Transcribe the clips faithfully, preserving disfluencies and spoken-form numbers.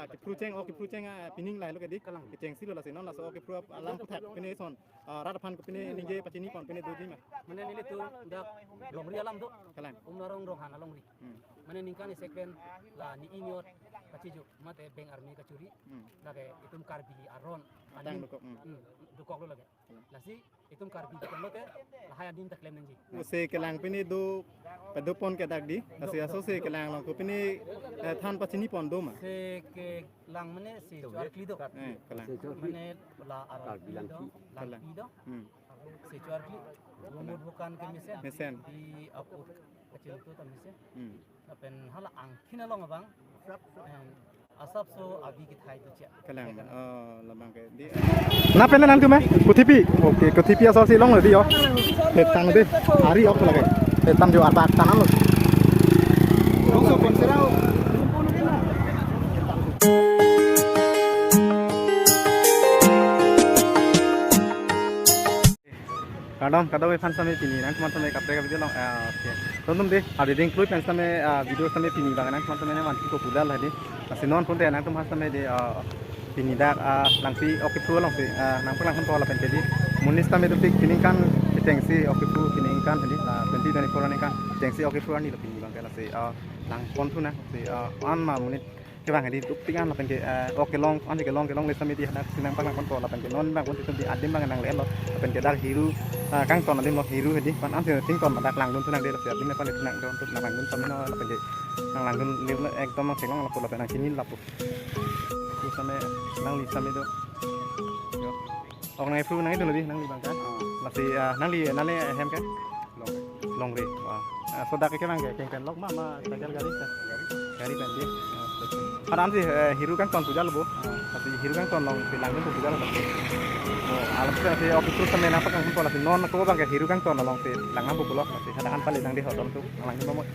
Kepru cheng, ok kepru cheng, ah, pining lahelo ke dei. Kalang. Kechengsi lo lasi non laso ok kepru alam aphuthak pine son, ah, rat aphan kopine ningje pachini pon pine doji ma. Mane nelitum dak longri alam do. Kalang. Umnarong Ronghang alongri. Hmm. Mane ningkan isi pen la ne-inut kachijok mate beng arme kachuri. Hmm. Lake itum Karbi aron. Atang aning dokok, hmm. Hmm, dokoklo lake. Lasi itum Karbi itum lote lahai adim ta klem nangji. Se kelang pine do, padopon ke dak dei. Lasi aso se kelang along kopine, eh, than pachini pon do ma. Se kelang mane se chu arkli do. Eh, kelang. Mane la aron Karbi do, Langpi. Langpi do. Hmm. Se chu arkli. Umur bukan ke mesen. Mesen. Di aput kachintu ta mesen. Hmm. Lapen hala angkhin along abang. Em, asapso abi kethai tu chak. Kalang, oh, labang ke. Dei. Na pen nangtum, eh? Kothipi. Okay, Kothipi asapsi longlo dei yo. Hetang dei. Ari ok lake. Hetang jo arbak tangan lo. Kardom, kardom aphan sitame pini nangtum aphan sitame kaprek a-video along, ah, okay. Nangtum dei, adi ding klui pen sitame, ah, video sitame pini abang nangtum aphan sitame nangvanpi ko pudal hadi. Lasi non pute nangtum aphan sitame dei, ah, pini dak, ah, Langpi ok kepru alongsi, ah, nangpaklang ponpo lapen ke dei. Monit sitame dopik pini aningkan kechengsi ok kepru pini aningkan hadi, ah, twenty twenty-four aningkan kechengsi ok kepru arni lo pini abang ke lasi, ah, lang pon thu nang si, ah, an ma monit kevang hadi dopik an lapen ke, eh, ok kelong, an kelong kelongle sitame dei hadak si nangpaklang ponpo lapen ke non abang pon itum dei adim abang nangle lo lapen ke dak hiru, eh, kangton adim lo hiru hadi aphan an si tington dak langdun thu nang dei lasi adim aphan nangdun thu nang langdun sitame non lapen ke nang langdun le ekdom nang theklong lapu lapen nang chini lapu. Tu sitame nangli sitame do. Yo. Ok nang epru nang itu lebih nangli abang ke. Ah. Lasi, ah, nangli nangli hem ke? Longri. Longri. Wah. Ah, sodak ke abang ke keng pen lok ma ma cycle gari ke? Gari. Gari pen dei. Ah, betul. Hadak an si, eh, hiru kangton puja lo bo. Ah. Lasi hiru kangton alongsi langdun puja lo. Oh, alam si ok kepru sitame nangpaklang ponpo lasi non ako abang ke hiru kangton alongsi lang nangpo pulo lasi hadak an pale nang dei hodom tu langdun bomoi.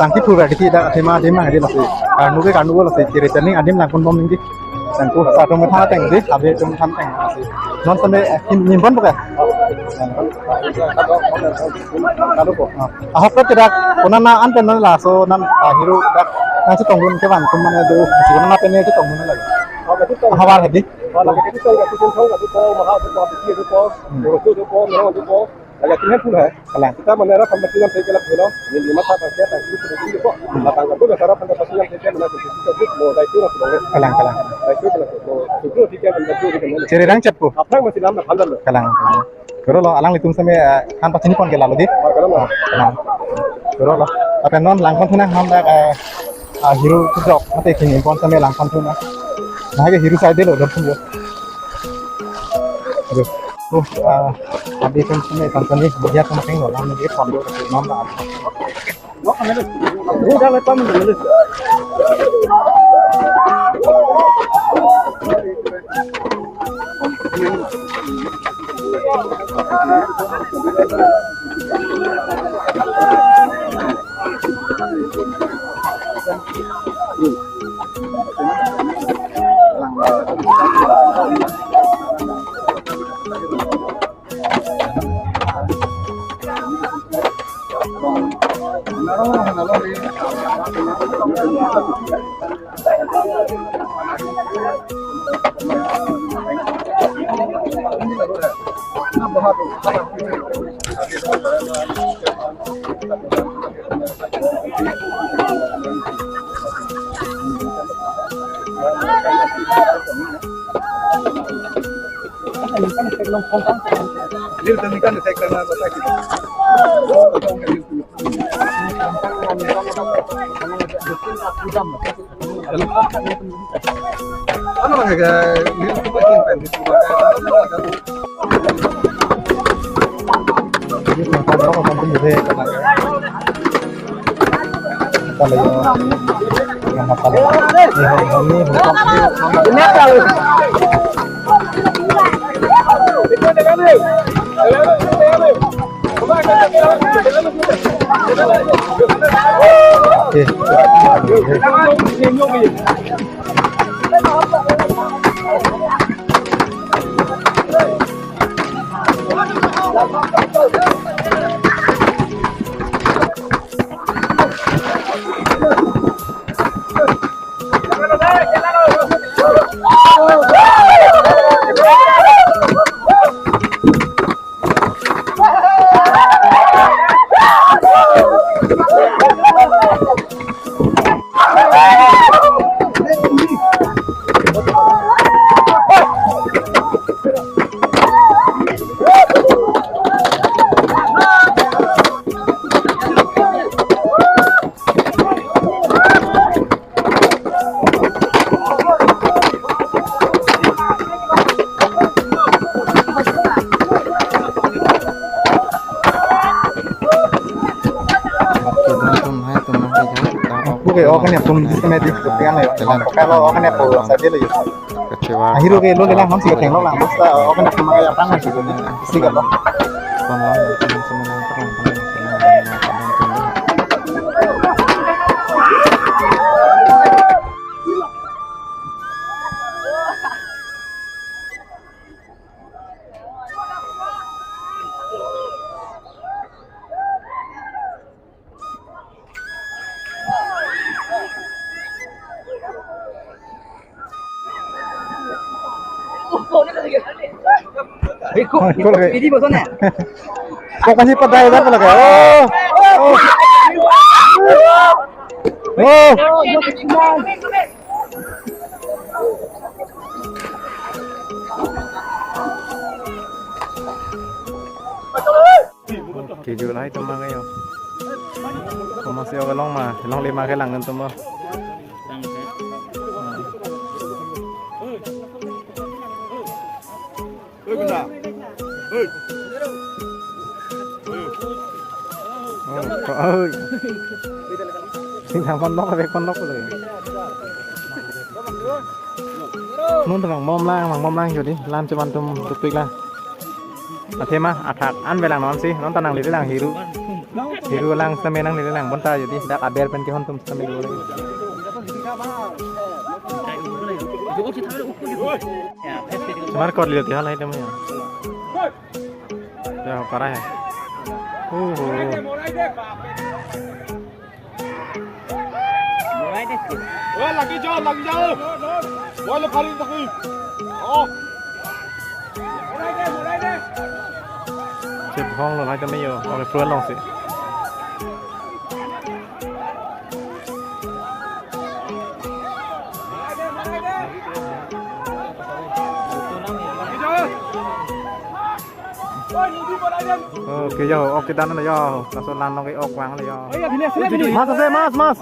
Tangki phu berdi ti dak athema adim nang di lasi. Karnu ke karnu lasi kiri tani adim langpon bom ningdi. Sangku sa tum tha teng di, abi tum tham teng lasi. Non sampai, eh, kin nimpon pakai. Kalau ko. Ah, ahok ke tidak, kona na an pen non laso nam, ah, Hero dak nangchetongdun ke bang tum mane do, si kona na pen chetongdun lagi. Havar hedi. Kalau kita kita kita kita kita kita kita kita kita kita kita kita kita kita Kalang. Kita mana ada sampai kita saya kira dulu. Ini lima tahun saya tak itu itu kok. Datang ke tuh cara pada pasti yang saya mana itu itu mau dari itu langsung. Kalang, kalang. Dari itu langsung. Itu kita kan dari itu kan. Ciri rang chat po. Apa yang masih lama handal? Kalang. Kuro lo alanglitum seme, eh, kan pachini pon ke lalo di. Kalau mah. Kalang. Kuro lo. Apa non langpon thunang ham dak, eh, ah, Hero kejok mate kini pon seme langpon thunang. Nah, ke Hero side lo dong. Aduh. Oh, ah, abi kan sini, kan sini, dia kan tengok lah, dia kondo ke nomor. Udah lepas dulu. Oke, oke, nih, tum di sini di, tum di sini. Kalau oke, nih, tum di sini. Akhir oke, lo lelang, non sih keteng lo lang, basta oke, nih, tum ya, tang sih, sih, kalau. Ini bosonnya. Kok kasih pedal kan lagi? Oh. Oh. Oh. Kejut lahai atum ma kayo. Komatsi along ma, longle ma kelang atum lo. Oh, ko, oi. Sing nang ponlok, bek ponlok lo. Non ta vang bom lang, vang bom lang jodi, lam chevan atum tupik lang. Athema athak an velang non si, non ta nangli lang Hero. Hiru lang sitame nangle lang bonta jadi dak aber pen kehon atum sitame do. Mar kot lihat ya lah itu ya. Ya, parah ya. Uh. Oi, lagi jao, lagi jao. Oi, le phari lagi. Oh. Chip hong lo lai tame yo. Oke, puan long si. Oke yo, ok kedan lo yo. Laso lan long ke ok vang lo yo. Mas ase, mas, mas.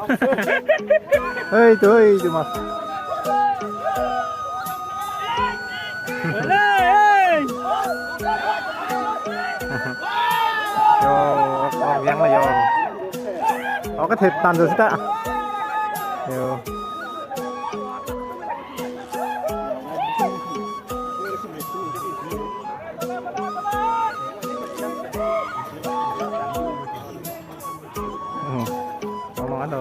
Hei tu, hei tu mas. Yo, ok, ok vang lo yo. Ok, thep tan jo sita. Yo. Hmm. Ngomong ano?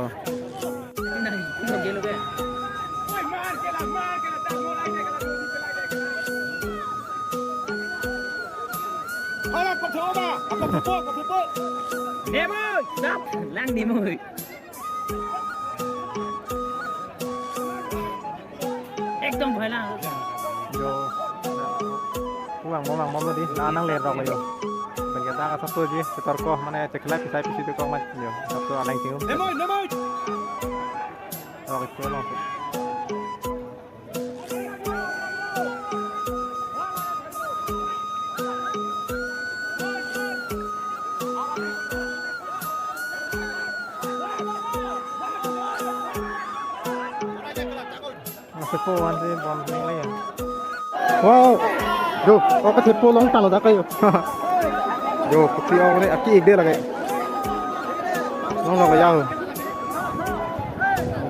Nemoi, stop. Lang nemoi. Ekdom bhai lang. Jo. Puang mo mang mo di. Na nang le rok yo. Bang kita ka satu ji setor ko mane cek lai pisai pisi tu ko mat yo. Satu alang tingum. Nemoi, nemoi. Rok itu lo. Sepo wan si bom sing lagi ya. Wow. Jo, ok kethepo long talo dak kayo. Jo, kopi ok ni aki ik de lagi. Long long ya.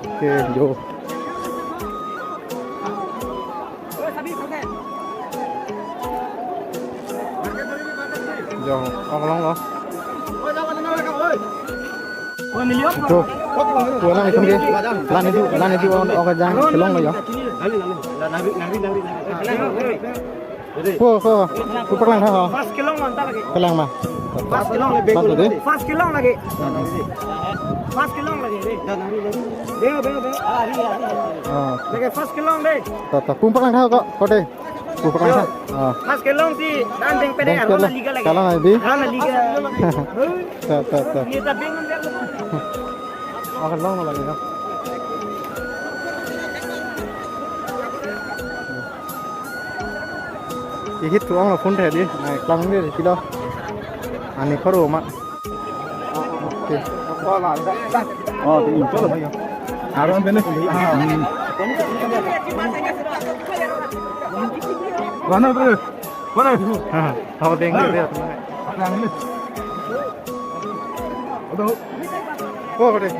Oke, jo. Jo, ok long lo. Jo. Puan lang itum ke. Lan itu, lan itu on ok jang kelong lo yo. Po, po. Pu paklang tha ho. Pas kelong manta lagi. Kelang ma. Pas kelong lagi. Pas lagi. Pas kelong lagi. Pas kelong lagi. Deo, deo, deo. Oh. Lagi pas kelong deh. Ta, ta. Pu paklang tha ko, ko deh. Pu paklang tha. Oh. Pas kelong si dan deng pede. Deng arona pede. Liga lagi. Kalang lagi. Arona liga. Ta, ta, ta. Ini tapi ngambil. Oh, kelong lagi ya. Ihit tuang lo phone tadi. Nai klang dia kilo. Ani khoro ma. Oke. Oh, di itu lo. Aron bene. Hmm. Mana tu? Mana? Ha, ha, deng dia, dia. Apa yang ini? Aduh. Oh, deh.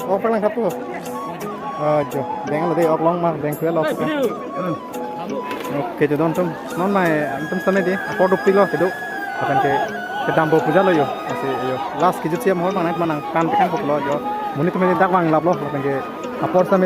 Oh, palang satu. Ah, jo. Deng lo deh, ok long ma, deng kue lo. Oke, jo don atum. Non mai, atum sitame dei. Apor dopik lo, kedo. Akan ke, kedam bo puja lo yo. Asi yo. Last kejut siam hor manang, manang kan tekan pok lo yo. Monit atum dak vang lap lo. Akan ke, apor sitame